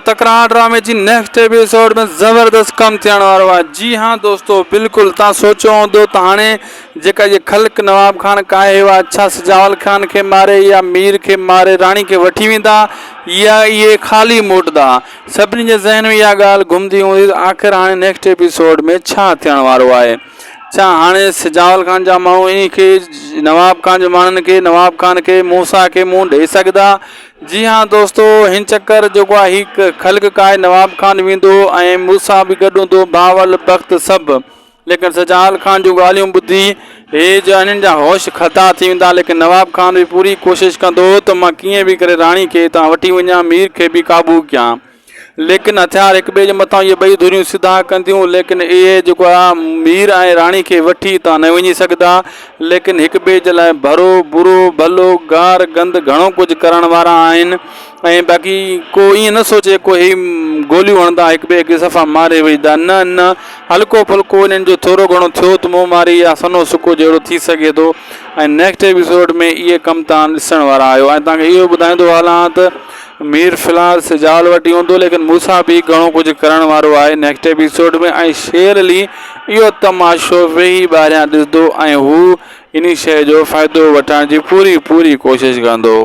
تڪرار ڊرامي جي نيڪسٽ ايپيسوڊ ۾ زبردست ڪم ٿيڻ وارو آهي جي ها دوستو بلڪل تان سوچيو هوندو ته هاڻي جيڪا هي خلق نواب خان ڪاهي هئا ڇا سجاول خان کي ماري يا مير کي ماري راڻي کي وٺي ويندا يا اهي خالي موٽندا سڀني جي ذهن ۾ اها ڳالهه گهمندي هوندي ته آخر هاڻي نيڪسٽ ايپيسوڊ ۾ ڇا ٿيڻ وارو آهي ڇا هاڻي سجاول خان جا ماڻهو انهي کي نواب خان جي ماڻهن کي نواب خان کي موسيٰ کي منهن ڏئي سگهندا جي ها دوستو هن چڪر جيڪو آهي هي خلق ڪاهي نواب خان ويندو ۽ موسيٰ به گڏ هوندو بهاول بخت سڀ ليڪن سجال خان جون ڳالهيون ٻڌي هي جو هنن جا هوش خطا ٿي ويندا ليڪن نواب خان به پوري ڪوشش ڪندو ته مان ڪيئن به ڪري راڻي کي هتان وٺي وڃان مير کي به قابو ڪيان ليڪن هٿيار هڪ ٻئي جي مٿان اهي ٻئي ڌريون سڌا ڪنديون ليڪن اهي جيڪو آهي مير ۽ راڻي کي وٺي هتان نه وڃي سگهندا ليڪن هڪ ٻئي جي لاء ڀرو برو ڀلو گار گند گهڻو ڪجهه ڪرڻ وارا آهن ۽ باقي ڪو ائين نه سوچي ڪو هي گوليون هڻندا هڪ ٻئي کي صفا ماري وجهندا نه نه هلڪو ڦلڪو انهن جو ٿورو گهڻو ٿيو ته منهن ماري يا سنهو سڪو جهڙو ٿي سگهي ٿو ۽ نيڪسٽ ايپيسوڊ ۾ اهي ڪم تان ڏسڻ وارا آهيو ۽ تان کي اهو ٻڌائيندو هلان ته مير فلحال سجاول وٽ ئي هوندو ليڪن موسيٰ به گهڻو ڪجهه ڪرڻ وارو آهي نيڪسٽ ايپيسوڊ ۾ ۽ شير علي اهو تماشو ويهي ٻاهريان ڏسندو ۽ هو انهي شيء جو فائدو وٺڻ جي پوري پوري ڪوشش ڪندو.